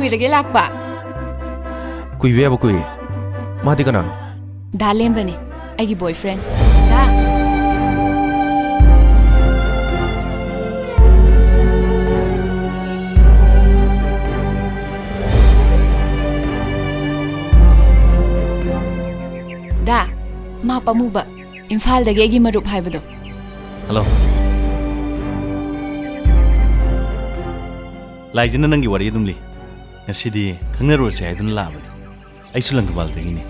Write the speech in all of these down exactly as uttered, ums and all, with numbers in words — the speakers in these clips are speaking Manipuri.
ꯀꯨꯏꯔꯒꯦ ꯂꯥꯛꯄ? ꯀꯨꯏꯕ ꯌꯥꯕ ꯀꯨꯏꯔꯦ꯫ ꯃꯥꯗꯤ ꯀꯅꯥꯅꯣ? ꯗꯥ ꯂꯦꯝꯕꯅꯤ, ꯑꯩꯒꯤ boyfriend꯫ ꯗꯥ꯫ ꯗꯥ, ꯃꯥ ꯄꯥꯃꯨꯕ, ꯏꯝꯐꯥꯜꯗꯒꯤ ꯑꯩꯒꯤ ꯃꯔꯨꯞ ꯍꯥꯏꯕꯗꯣ꯫ ꯍꯜꯂꯣ꯫ ꯂꯥꯏꯖꯅ ꯅꯪꯒꯤ ꯋꯥꯔꯤ ꯑꯗꯨꯝ ꯂꯤ꯫ ꯉꯁꯤꯗꯤ ꯈꯪꯅꯔꯨꯔꯁꯦ ꯍꯥꯏꯗꯨꯅ ꯂꯥꯛꯑꯕꯅꯤ꯫ ꯑꯩꯁꯨ ꯂꯪꯊꯕꯥꯜꯗꯒꯤꯅꯤ꯫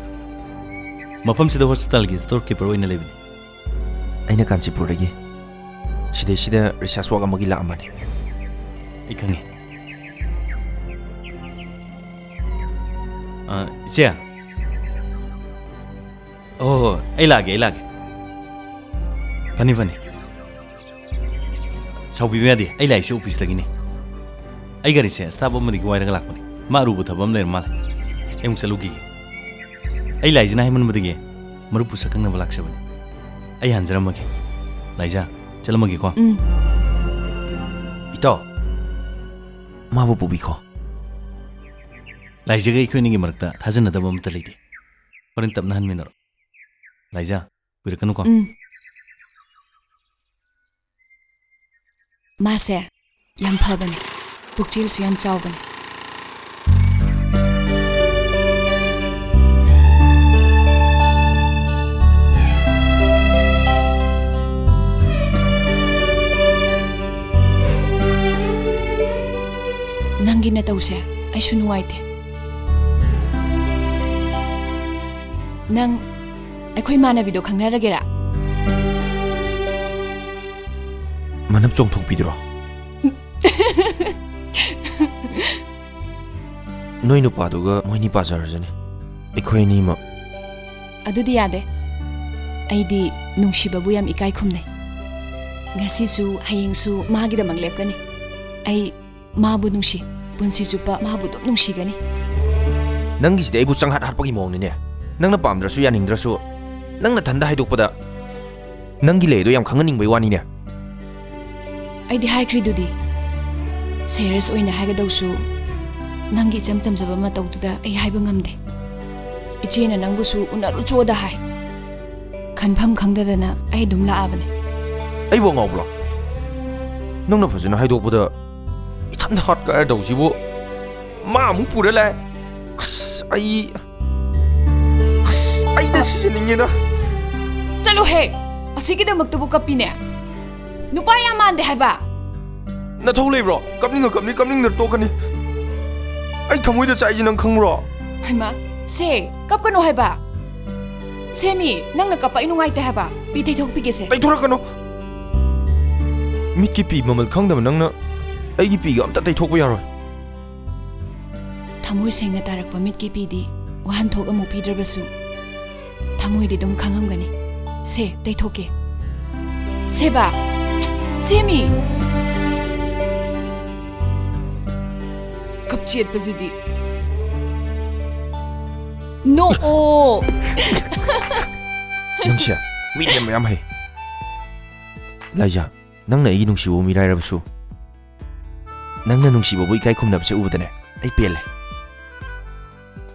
ꯃꯐꯝꯁꯤꯗ ꯍꯣꯁꯄꯤꯇꯥꯜꯒꯤ store keeper ꯑꯣꯏꯅ ꯂꯩꯕꯅꯤ꯫ ꯑꯩꯅ ꯀꯥꯟꯆꯤꯄꯨꯔꯗꯒꯤ꯫ ꯁꯤꯗꯩꯁꯤꯗ research work ꯑꯃꯒꯤ ꯂꯥꯛꯑꯝꯕꯅꯤ꯫ ꯑꯩ ꯈꯪꯉꯤ꯫ ꯑ, ꯏꯆꯦ꯫ ꯑꯣ, ꯑꯩ ꯂꯥꯛꯑꯒꯦ, ꯑꯩ ꯂꯥꯛꯑꯒꯦ꯫ ꯐꯅꯤ, ꯐꯅꯤ꯫ ꯁꯥꯎꯕꯤꯕ ꯌꯥꯗꯦ, ꯑꯩ ꯂꯥꯛꯏꯁꯦ officeꯇꯒꯤꯅꯤ꯫ ꯑꯩ ꯒꯥꯔꯤꯁꯦ staff ꯑꯃꯗꯒꯤ ꯋꯥꯏꯔꯒ ꯂꯥꯛꯄꯅꯤ꯫ ꯃꯥ ꯑꯔꯨꯕ ꯊꯕꯛ ꯑꯃ ꯂꯩꯔ ꯃꯥꯜꯂꯦ꯫ ꯑꯩ ꯑꯃꯨꯛ ꯆꯠꯂꯨꯈꯤꯒꯦ꯫ ꯑꯩ ꯂꯥꯏꯖꯅ ꯍꯥꯏꯃꯟꯕꯗꯒꯤ ꯃꯔꯨꯞꯄꯨ ꯁꯛꯈꯪꯅꯕ ꯂꯥꯛꯆꯕꯅꯤ꯫ ꯑꯩ ꯍꯟꯖꯔꯝꯃꯒꯦ꯫ ꯂꯥꯏꯖꯥ, ꯆꯠꯂꯝꯃꯒꯦꯀꯣ꯫ ꯎꯝ꯫ ꯏꯇꯥꯎ, ꯃꯥꯕꯨ ꯄꯨꯕꯤꯈꯣ꯫ ꯂꯥꯏꯖꯒ ꯑꯩꯈꯣꯏ ꯑꯅꯤꯒꯤ ꯃꯔꯛꯇ ꯊꯥꯖꯅꯗꯕ ꯑꯃꯠꯇ ꯂꯩꯇꯦ꯫ ꯍꯣꯔꯦꯟ ꯇꯞꯅ ꯍꯟꯃꯤꯟꯅꯔꯣ꯫ ꯂꯥꯏꯖꯥ, ꯀꯨꯏꯔꯛꯀꯅꯨꯀꯣ꯫ ꯎꯝ꯫ ꯃꯥꯁꯦ ꯌꯥꯝ ꯐꯕꯅꯦ, ꯄꯨꯛꯆꯦꯜꯁꯨ ꯌꯥꯝ ꯆꯥꯎꯕꯅꯦ꯫ ꯅꯪꯒꯤ ꯅꯇꯧꯁꯦ ꯑꯩꯁꯨ ꯅꯨꯡꯉꯥꯏꯇꯦ꯫ ꯅꯪ ꯑꯩꯈꯣꯏ ꯏꯃꯥꯟꯅꯕꯤꯗꯣ ꯈꯪꯅꯔꯒꯦꯔꯥ? ꯃꯅꯞ ꯆꯣꯡꯊꯣꯛꯄꯤꯗꯨꯔꯣ? ꯅꯣꯏ ꯅꯨꯄꯥꯗꯨꯒ ꯃꯣꯏꯅꯤ ꯄꯥꯖꯔꯖꯅꯤ꯫ ꯑꯩꯈꯣꯏ ꯑꯅꯤꯃꯛ꯫ ꯑꯗꯨꯗꯤ ꯌꯥꯗꯦ꯫ ꯑꯩꯗꯤ ꯅꯨꯡꯁꯤꯕꯕꯨ ꯌꯥꯝ ꯏꯀꯥꯏ ꯈꯨꯝꯅꯩ꯫ ꯉꯁꯤꯁꯨ ꯍꯌꯦꯡꯁꯨ ꯃꯥꯒꯤꯗꯃꯛ ꯂꯦꯞꯀꯅꯤ꯫ ꯑꯩ ꯃꯥꯕꯨ ꯅꯨꯡꯁꯤ꯫ ꯄꯨꯟꯁꯤ ꯆꯨꯞꯄ ꯃꯥꯕꯨ ꯑꯗꯨꯝ ꯅꯨꯡꯁꯤꯒꯅꯤ꯫ ꯅꯪꯒꯤꯁꯤꯗꯤ ꯑꯩꯕꯨ ꯆꯪꯍꯥꯠ ꯍꯥꯠꯄꯒꯤ ꯃꯑꯣꯡꯅꯤꯅꯦ꯫ ꯅꯪꯅ ꯄꯥꯝꯗ꯭ꯔꯁꯨ ꯌꯥꯅꯤꯡꯗ꯭ꯔꯁꯨ, ꯅꯪ ꯅꯊꯟꯗ ꯍꯥꯏꯗꯣꯛꯄꯗ ꯅꯪꯒꯤ ꯂꯩꯗꯣ ꯌꯥꯝ ꯈꯪꯍꯟꯅꯤꯡꯕꯩ ꯋꯥꯅꯤꯅꯦ꯫ ꯑꯩꯗꯤ ꯍꯥꯏꯈ꯭ꯔꯤꯗꯨꯗꯤ, serious ꯑꯣꯏꯅ ꯍꯥꯏꯒꯗꯧꯁꯨ ꯅꯪꯒꯤ ꯏꯆꯝ ꯆꯝꯖꯕ ꯃꯇꯧꯗꯨꯗ ꯑꯩ ꯍꯥꯏꯕ ꯉꯝꯗꯦ꯫ ꯏꯆꯦꯅ ꯅꯪꯕꯨꯁꯨ ꯎꯅꯔꯨꯆꯣꯗ ꯍꯥꯏ꯫ ꯈꯟꯐꯝ ꯈꯪꯗꯗꯅ ꯑꯩ ꯑꯗꯨꯝ ꯂꯥꯛꯑꯕꯅꯦ꯫ ꯑꯩꯕꯨ ꯑꯉꯥꯎꯕ꯭ꯔꯣ? ꯅꯪꯅ ꯐꯖꯅ ꯍꯥꯏꯗꯣꯛꯄꯗ ꯏꯊꯟꯗ ꯍꯥꯠ ꯀꯥꯏꯔ ꯇꯧꯁꯤꯕꯨ꯫ ꯃꯥ ꯑꯃꯨꯛ ꯄꯨꯔ ꯂꯥꯛꯑꯦ꯫ ꯑꯁ, ꯑꯩ, ꯑꯁ, ꯑꯩꯗ ꯁꯤꯖꯅꯤꯡꯉꯦꯗ꯫ ꯆꯠꯂꯣꯍꯦ! ꯑꯁꯤꯒꯤꯗꯃꯛꯇꯕꯨ ꯀꯞꯄꯤꯅꯦ? ꯅꯨꯄꯥ ꯌꯥꯝ ꯃꯥꯟꯗꯦ ꯍꯥꯏꯕ꯫ ꯅꯊꯧ ꯂꯩꯕ꯭ꯔꯣ? ꯀꯞꯅꯤꯡꯉ ꯀꯞꯅꯤ, ꯀꯞꯅꯤꯡꯗ ꯇꯣꯛꯀꯅꯤ꯫ ꯑꯩ ꯊꯃꯣꯏꯗ ꯆꯥꯛꯏꯁꯦ ꯅꯪ ꯈꯪꯕ꯭ꯔꯣ? ꯍꯩꯃꯥ, ꯁꯦ, ꯀꯞꯀꯅꯣ ꯍꯥꯏꯕ꯫ ꯁꯦꯃꯤ, ꯅꯪꯅ ꯀꯞꯄ ꯑꯩ ꯅꯨꯡꯉꯥꯏꯇꯦ ꯍꯥꯏꯕ꯫ ꯄꯤ ꯇꯩꯊꯣꯛꯄꯤꯒꯦꯁꯦ꯫ ꯇꯩꯊꯣꯔꯛꯀꯅꯣ꯫ ꯃꯤꯠꯀꯤ ꯄꯤ ꯃꯃꯜ ꯈꯪꯗꯕ ꯅꯪꯅ ꯑꯩꯒꯤ ꯄꯤꯒ ꯑꯝꯇ ꯇꯩꯊꯣꯛꯄ ꯌꯥꯔꯣꯏ꯫ ꯊꯃꯣꯏ ꯁꯦꯡꯅ ꯇꯥꯔꯛꯄ ꯃꯤꯠꯀꯤ ꯄꯤꯗꯤ ꯋꯥꯍꯟꯊꯣꯛ ꯑꯃꯨꯛ ꯄꯤꯗ꯭ꯔꯕꯁꯨ ꯊꯃꯣꯏꯗꯤ ꯑꯗꯨꯝ ꯈꯪꯉꯝꯒꯅꯤ꯫ ꯁꯦ, ꯇꯩꯊꯣꯛꯀꯦ꯫ ꯁꯦꯕꯥ! ꯁꯦꯃꯤ! ꯀꯞꯆꯦꯠꯄꯁꯤꯗꯤ꯫ ꯅꯣꯛꯑꯣ! ꯅꯪꯁꯦ ꯃꯤꯗꯤ ꯌꯥꯝ ꯍꯩ꯫ ꯂꯥꯏꯖꯥ, ꯅꯪꯅ ꯑꯩꯒꯤ ꯅꯨꯡꯁꯤꯕꯕꯨ ꯃꯤꯔꯥꯏꯔꯕꯁꯨ, ꯅꯪꯅ ꯅꯨꯡꯁꯤꯕꯕꯨ ꯏꯀꯥꯏ ꯈꯨꯝꯅꯕꯁꯦ ꯎꯕꯗꯅꯦ, ꯑꯩ ꯄꯦꯜꯂꯦ꯫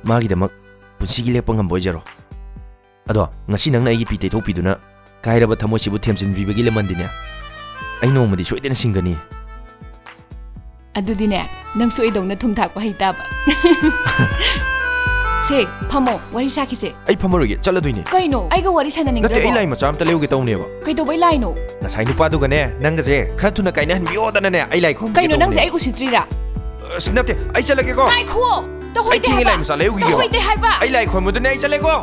ꯃꯥꯒꯤꯗꯃꯛ ꯄꯨꯟꯁꯤꯒꯤ ꯂꯦꯞꯄ ꯉꯝꯕ ꯑꯣꯏꯖꯔꯣ꯫ ꯑꯗꯣ, ꯉꯁꯤ ꯅꯪꯅ ꯑꯩꯒꯤ ꯄꯤ ꯇꯩꯊꯣꯛꯄꯤꯗꯨꯅ ꯀꯥꯏꯔꯕ ꯊꯃꯣꯏꯁꯤꯕꯨ ꯊꯦꯝꯖꯤꯟꯕꯤꯕꯒꯤ ꯂꯃꯟꯗꯤꯅꯦ, ꯑꯩ ꯅꯣꯡꯃꯗꯤ ꯁꯣꯏꯗꯅ ꯁꯤꯡꯒꯅꯤ꯫ ꯑꯗꯨꯗꯤꯅꯦ, ꯅꯪꯁꯨ ꯑꯩꯗꯧꯅ ꯊꯨꯝ ꯊꯥꯛꯄ ꯍꯩꯇꯥꯕ꯫ ꯁꯦ, ꯐꯝꯃꯣ, ꯋꯥꯔꯤ ꯁꯥꯈꯤꯁꯦ꯫ ꯑꯩ ꯐꯝꯃꯔꯣꯏꯒꯦ, ꯆꯠꯂꯗꯣꯏꯅꯦ꯫ ꯀꯩꯅꯣ? ꯑꯩꯒ ꯋꯥꯔꯤ ꯁꯥꯟꯅꯅꯤꯡꯗ꯭ꯔꯕꯣ? ꯅꯠꯇꯦ, ꯑꯩ ꯂꯥꯏ ꯃꯆꯥ ꯑꯝꯇ ꯂꯩꯔꯨꯒꯦ ꯇꯧꯅꯦꯕ꯫ ꯀꯩꯗꯧꯕꯩ ꯂꯥꯏꯅꯣ? ꯉꯁꯥꯏ ꯅꯨꯄꯥꯗꯨꯒꯅꯦ ꯅꯪꯒꯁꯦ ꯈꯔ ꯊꯨꯅ ꯀꯥꯏꯅꯍꯟꯕꯤꯌꯣꯗꯅꯅꯦ ꯑꯩ ꯂꯥꯏ ꯈꯨꯔꯨꯝꯒꯦ ꯀꯩꯅꯣ, ꯅꯪꯁꯦ ꯇꯧꯕꯅꯦ꯫ ꯑꯩ ꯎꯁꯤꯠꯇ꯭ꯔꯤꯔꯥ? ꯑꯁ, ꯅꯠꯇꯦ, ꯑꯩ ꯆꯠꯂꯒꯦꯀꯣ꯫ ꯉꯥꯏꯈꯨꯋꯣ! ꯑꯩ ꯇꯧꯍꯣꯏꯗꯦ ꯊꯤꯡꯉꯦ, ꯍꯥꯏꯕ! ꯂꯥꯏ ꯃꯆꯥ ꯂꯩꯔꯨꯒꯤꯒꯦꯕ꯫ ꯇꯧꯍꯣꯏꯗꯦ ꯍꯥꯏꯕ! ꯑꯩ ꯂꯥꯏ ꯈꯨꯔꯨꯝꯕꯗꯨꯅꯦ, ꯑꯩ ꯆꯠꯂꯦꯀꯣ꯫